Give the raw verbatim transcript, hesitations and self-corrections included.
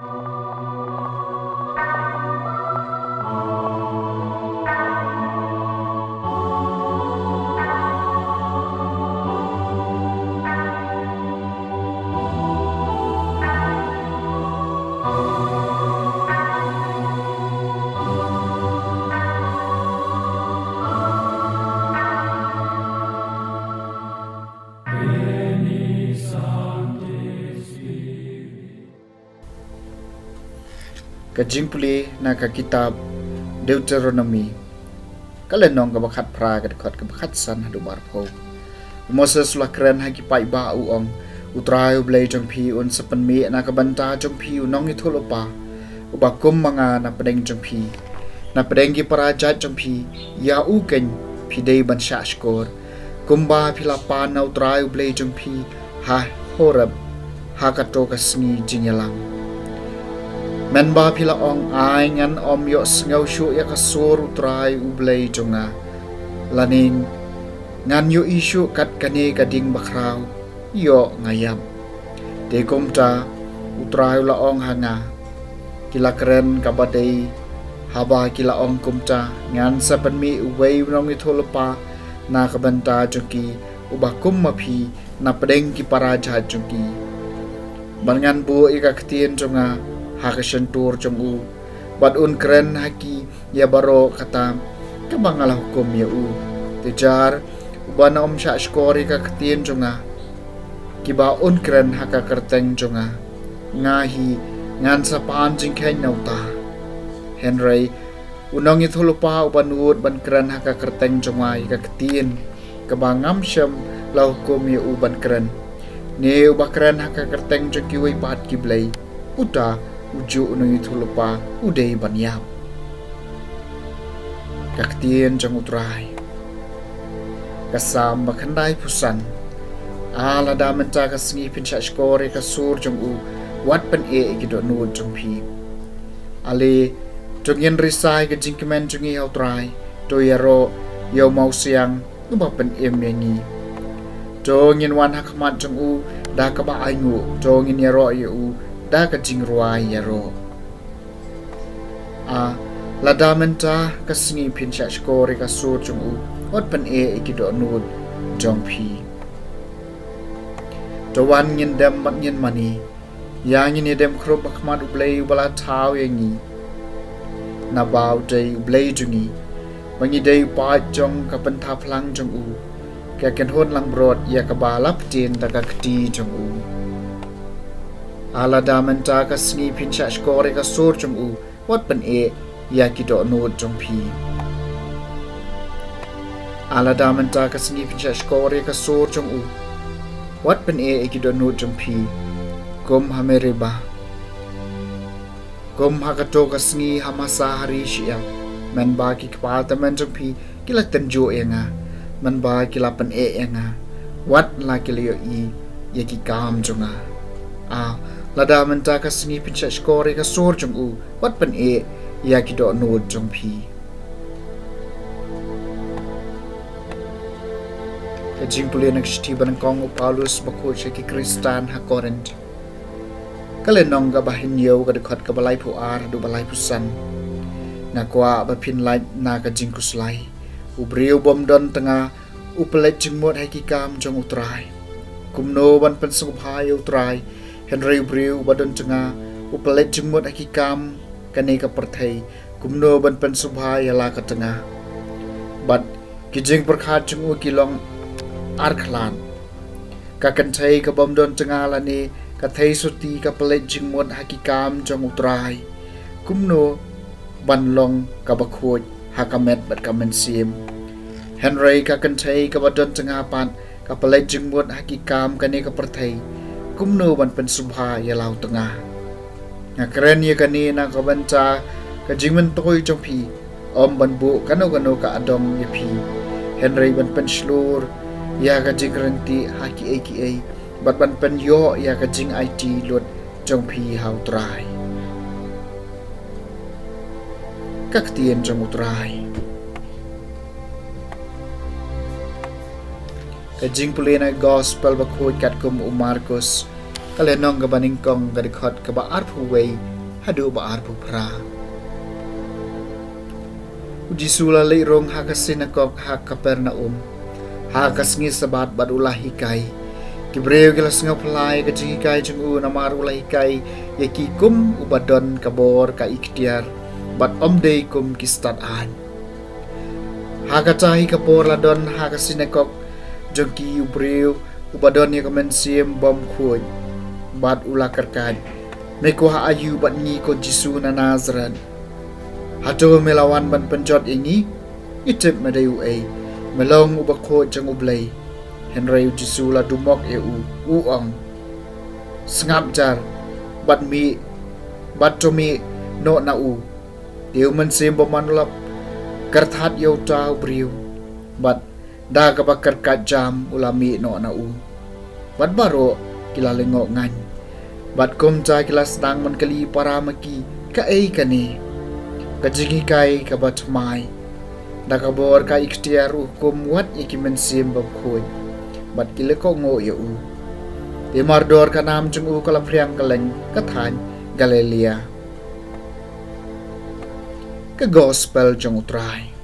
Ka jingpule na ka kitab Deuteronomi, ka lynnong kaba khatphra, ka dkhot kaba khatsan haduh ba arphew. Moses u la kren ha ki paidbah, u ong, U Trai U Blei jong phi un sa pynmih na ka bynta jong phi u nongïathuhlypa uba kum ma nga na pdeng jong phi, na pdeng ki para jait jong phi. Ïa u keiñ phi dei ban shahshkor, kumba phi la pan na U Trai U Blei jong phi ha Horeb, ha kato ka sngi jingïalang. Mynba phi la ong, Ai, ngan ym ïohsngew shuh ïa ka sur U Trai U Blei jong nga, lane, Ngan ïohi shuh kat kane ka ding bakhraw, ïoh, nga ïap. Te kumta U Trai u la ong ha nga, ki la kren kaba dei haba ki la ong kumta, ngan sa pynmih uwei u nongïathuhlypa na ka bynta jong ki, uba kum ma phi, na pdeng ki para jait jong ki. Bad ngan buh ïa ka ktien jong nga ha ka shyntur jong u, bad un kren ha ki ïa baroh kata kaba nga la hukum ïa u. Te jar uba ym shahshkor ïa ka ktien jong nga, kiba un kren ha ka kyrteng jong nga, nga hi ngan sa pan jingkheiñ na uta. Hynrei u nongïathuhlypa uba nud ban kren ha ka kyrteng jong nga ïa ka ktien kaba ngam shym la hukum ïa u ban kren, ne uba kren ha ka kyrteng jong kiwei pat ki blei, uta u juh u nongïathuhlypa u dei ban ïap. Ka ktien jong U Trai. Ka Salm ba khyndaiphew san. A lada mynta ka sngi phin shahshkor ïa ka sur jong u, wat pyneh ïa ki dohnud jong phi. Ale, to ngin risa ïa ka jingkmen jong ngi ha U Trai, to ïaroh ïa u mawsiang uba pynim ïa ngi. To ngin wan ha khmat jong u da kaba ainguh, to ngin ïaroh ïa u da ka jingrwai ïaroh. A lada mynta ka sngi phin shahshkor ïa ka sur jong u, wat pyneh ïa ki dohnud jong phi. To wan ngin dem bad ngin mane, ïa ngin ïa dem khrup ha khmat U Blei uba la thaw ïa ngi. Naba u dei U Blei jong ngi, ba ngi dei u paid jong ka pynthaplang jong u, ka kynhun langbrot ïa kaba la ptien da ka kti jong u. A lada mynta ka sngi phin shahshkor ïa ka sur jong u, wat pyneh ïa ki dohnud jong phi. A lada mynta ka sngi phin shahshkor ïa ka sur jong u, wat pyneh ïa ki dohnud jong phi, kum ha Meriba, kum ha kato ka sngi ha Masa ha ri Shittym, mynba ki kpa tymmen jong phi ki la tynjuh ïa nga, mynba ki la pyneh ïa nga, wat la ki la ïohi ïa ki kam jong nga. A lada mynta ka sngi phin shahshkor ïa ka sur jong u, wat pyneh ïa ki dohnud jong phi. Ka jingpule na ka shithi ba nyngkong u Paulus bakhuid sha ki Khristan ha Korinth. Ka lynnong kaba hynñiew, ka dkhot kaba laiphew ar haduh ba laiphew san. Nga kwah ba phin lait na ka jingkhuslai. U briew bym don tnga u pynleit jingmut ha ki kam jong U Trai. Kumno ban pynsngewbha ïa U Trai? Hynrei u briew uba don tnga u pynleit jingmut ha ki kam kane ka pyrthei, kumno ban pynsngewbha ïa la ka tnga? Bad ki jingpyrkhat jong u ki long arkhlad. Ka kynthei ka bym don tnga lane ka theisotti ka pynleit jingmut ha ki kam jong U Trai, kumno ban long kaba khuid ha ka met bad ka mynsiem? Hynrei ka kynthei kaba don tnga pat ka pynleit jingmut ha ki kam kane ka pyrthei, kumno ban pynsngewbha ïa la u tnga? Nga kren ïa kane na ka bynta ka jingmyntoi jong phi, ym ban buh kano kano ka adong ïa phi, hynrei ban pynshlur ïa ka jingryntih ha kiei kiei, bad ban pynïoh ïa ka jingaiti lut jong phi ha U Trai. Ka ktien jong U Trai. Ka jingpule na ka gospel bakhuid katkum u Markus. Ka lynnong kaba nyngkong, ka dkhot kaba arphew wei haduh ba arphew phra. U Jisu u la leit rung ha ka synagog ha Kapernaum ha ka sngi Sabbath bad u la hikai. Ki briew ki la sngewphylla ïa ka jinghikai jong u, namar u la hikai ïa ki kum uba don ka bor ka iktiar bad ym dei kum ki stad-aiñ. Ha kata hi ka por la don ha ka synagog jong ki u briew uba don ïa ka mynsiem bymkhuid, bad u la kyrkhat, "Me kwah aïu bad ngi, ko Jisu na Nasareth? Hato me la wan ban pynjot ïa ngi? Ngi tip me dei uei, me long uba khuid jong U Blei." Hynrei u Jisu u la dumok ïa u, u ong, "Sngap jar bad mih, bad to mih noh na u." Te u Mynsiem Bymman u la kyrthat ïa uta u briew, bad da kaba kyrkhat jam u la mih noh na u. Bad baroh ki la lyngngoh ngan, bad kumta ki la sdang ban kylli para ma ki, "Kaei kane? Ka jinghikai kaba thymmai! Da ka bor ka iktiar u hukum wat ïa ki mynsiem bymkhuid, bad ki la kohnguh ïa u." Te mardor ka nam jong u ka la phriang kylleng ka thaiñ Galilaïa. Ka Gospel jong U Trai.